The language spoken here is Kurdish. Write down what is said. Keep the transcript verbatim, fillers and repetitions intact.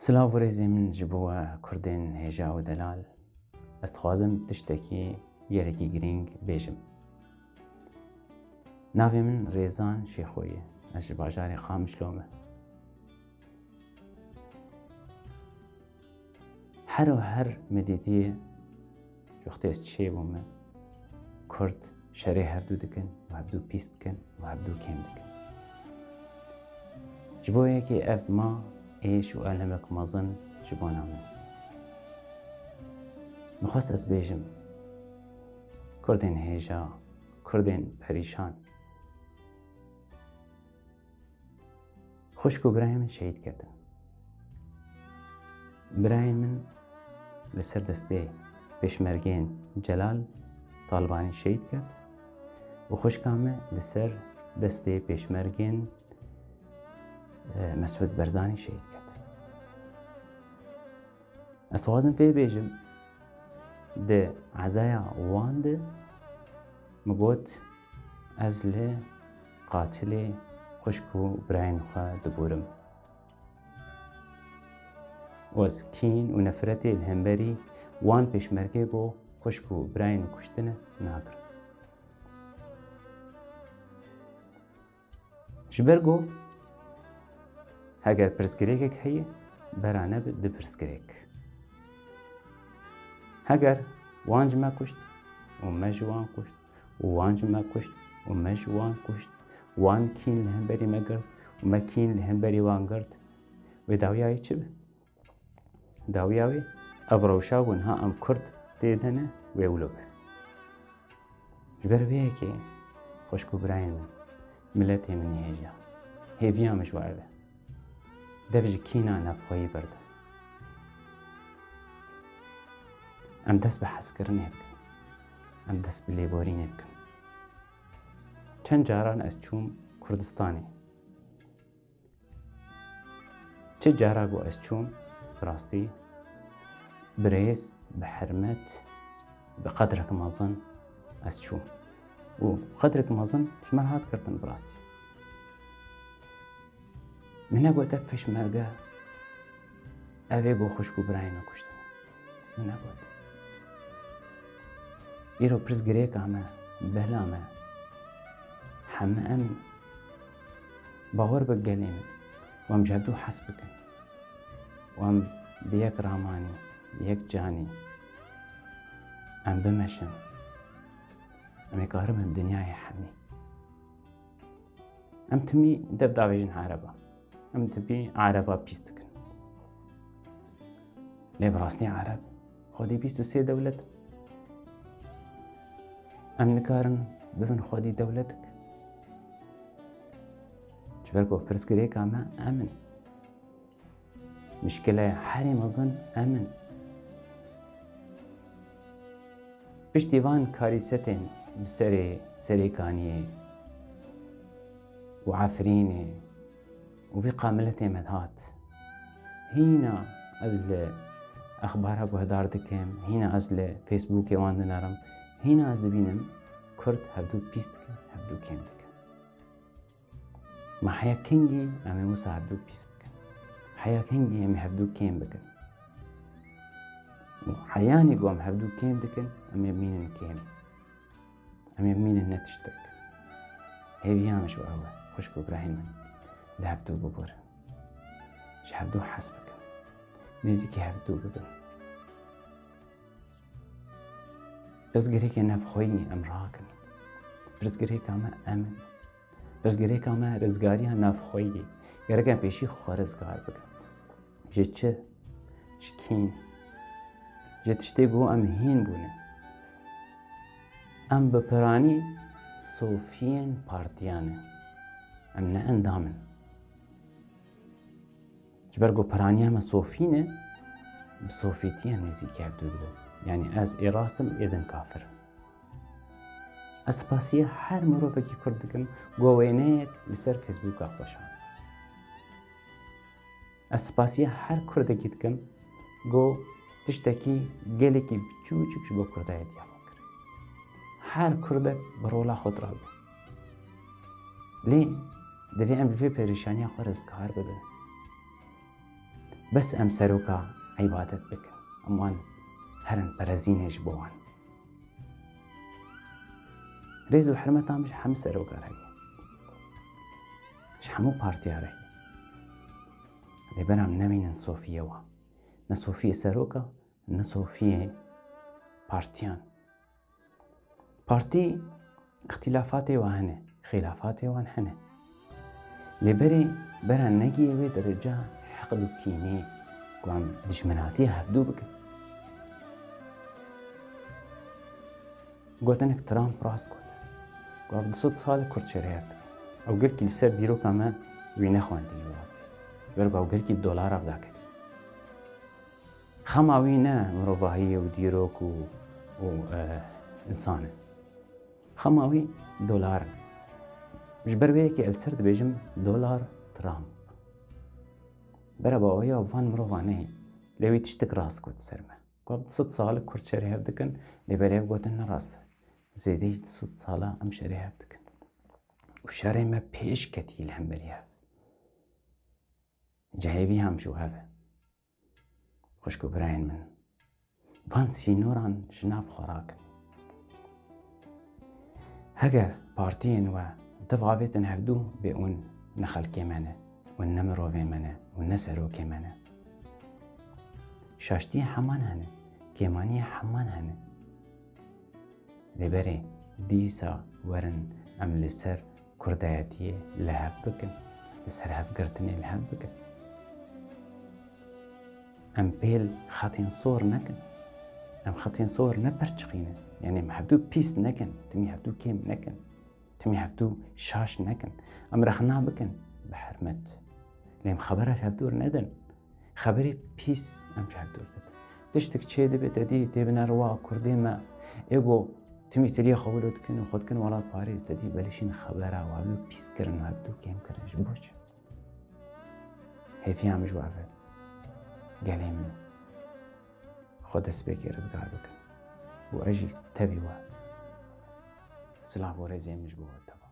Silav û rêzê min ji bo we Kurdên hêja û delal. Ez dixwazim tiştekî gelekî girîng bêjim. Navê min Rêzan Şêxo ye. Ez ji bajarê Qamişlo me. Her û her min dîtiye, ji wextê ez çêbûme, Kurd şerê hevdû dikin û hevdû pîs dikin û hevdû kêm dikin. Ji bo yekê ev ma êş û elemek mezin ji bona min. Min xwest ez bêjim, Kurdên hêja, Kurdên perîşan. Xwişk û birayên min şehîd ketin. Birayên min li ser destê pêşmergeyên Celal Talibanî şehîd ket û xwişka me li ser destê pêşmergên, e, Mesûd Barzanî şehîd ket. Ez dixwazim vê bêjim, di ezaya wan de min got, ez li qatilê xwişk û birayên xwe dibûrim. Û ez kîn û nefretê li hemberî wan pêşmergê ku xwişk û birayên min kuştine nagirim. Ji ber ku heger pirsgirêkek heye, bera nebe di pirsgirêk. Heger wan ji me kuşt û me ji wan kuşt û wan ji me kuşt û me ji wan kuşt, wan kîn li hemberî me girt û me kîn li hemberî wan girt, wê dawiya wê çi be? Dawiya wê, ev rewşa ku niha em Kurd tê de ne, wê wilo be. Ji ber vê yekê, xwişk û birayên min, miletê min ê hêja, hêviya min ji we ev e. Dev ji kîna navxweyî berdin. Em dest bi hezkirinê bikin. Em dest bi lêborînê bikin. Çend caran ez çûm Kurdistanê. Çi cara ku ez çûm, bi rastî, bi rêz, bi hermet, bi qedrek mezin ez çûm. Û qedrek mezin ji me re hat girtin, bi rastî. Min negot ev pêşmerge, ev ê ku xwişk û birayên min kuştin. Min negot. Îro pirsgirêka me, bela me, heme em bawer bi gelê min û em ji hevdû hez bikin û em bi yek ramanî, bi yek canî em bimeşin. Em ê karibin dinyayê hemî. Em timî dev davêjin ereba. Em timî ereba pîs dikin. Lê bi rastî ereb xwedî bîst û sê dewlet in. Em nikarin bibin xwedî dewletik. Ji ber ku pirsgirêka me em in. Mişkilê herî mezin em in. Piştî van karîsetên bi serê Serêkaniyê û Efrînê û vî qamiletê me dihat, hîna ez li exbara guhdar dikim, hîna ez li Facebookê wan dinerim, hîna ez dibînim Kurd hevdû pîs dikin, hevdû kêm dikin. Ma heya kengî em ê wisa hevdû pîs bikin. Heya kengî em ê hevdû kêm bikin. Û heyanî ku em hevdû kêm dikin, em ê bimînin kêm. Em ê bimînin ne tiştek. Hêviya min ji we ew e, xwişk û birayên min, li hevdû biborin. Ji hevdû hez bikin. Nêzîkî hevdû bibin. Pirsgirêkê navxweyî em rakin. Pirsgirêka me em in. Pirsgirêka me rizgariya navxweyî. Gerek em pêşî xwe rizgar bikin. Ji çi? Ji kîn. Ji tiştê ku em hîn bûne. Em bi piranî sofiyên partiyan in. Em ne endam in. Ji ber ku piraniya me sofî ne, bi sofîtiya nêzîkî hevdû dibin. Yanî ez ê rast im, ê din kafir im. Ez spasiya her mirovekî Kurd dikim, ku wêneyek li ser Facebooka xwe şand. Ez spasiya her Kurdekî dikim, ku tiştekî gelekî biçûçik ji bo Kurdayetiya xwe kir. Her Kurdek bi rola xwe dirabe. Lê divê em ji vê perîşaniya xwe rizgar bibin. Bes em seroka îbadet bikin. Em wan herin perezînê ji bo wan. Rêz û hurmeta min ji hemû seroka re heye. Ji hemû partiya re heye. Lê bera em nemînin sofiyê wan. Ne sofiyê seroka, ne sofiyê partiyan. Partî îxtîlafatê wan hene, xîlafatê wan hene. Lê berê bera negihê wê dereca heqd û kînê ku em dijminatiya hevdû bikin. Gotinek Trump rast got. Got, "Ev du sed sal e Kurd şerê hev dikin." Ew gelkî li ser dîroka me wî nexwendî rastî. Ji ber ku ew gelkî bi dolara ve daketî. Xema wî ne mirovahiyê û dîrok û, û, e, însan e. Xema wî dolar in. Ji ber wê yekê ez li ser dibêjim dolar Trump. Bera baweya van mirova neyê. Lê wî tiştek rast got ser me. Got, "Sed sal Kurd şerê hev dikin, lê berê ev gotin ne rast e. Zêdeyî sed sala em şerê hev dikin. Û şerê me pêş ketî li hemberî hev." Cihê vî hem ji hev e. Xwişk û birayên min, van sînoran ji nav xwe rakin. Heger partiyên we dev avêtin hevdû, bê hûn ne xelkê me ne, hûn ne mirovê me ne, hûn ne serokê me ne. Şaştiyê heman hene, kêmaniyê heman hene. Lê berê dîsa werin em li ser kurdayetiyê li hev bikin, li ser hevgirtinê li hev bikin. Em pêl xetên sor nekin. Em xetên sor nepirçiqînin. Yanî em hevdû pîs nekin, timî hevdû kêm nekin. Timî hevdû şaş nekin. Em rexna bikin bi hermet. Lê em xebera ji hevdû re nedin. Xeberê pîs em ji hev dûr didin. Tiştek çê dibe, te dî tê bineriva kurdê me. Ê ku timî tiliya xwe wilo dikin û xwe dikin welatparêz, te dî belê şîn xebera wan wî pîs kirin û hevdû kêm kirin. Ji bo çi? Hêviya min ji we ve. Gelê min. Xwe destpêkê rizgar bikin. Û ez jî tevî we. Silav û rêzê min ji bo we teva.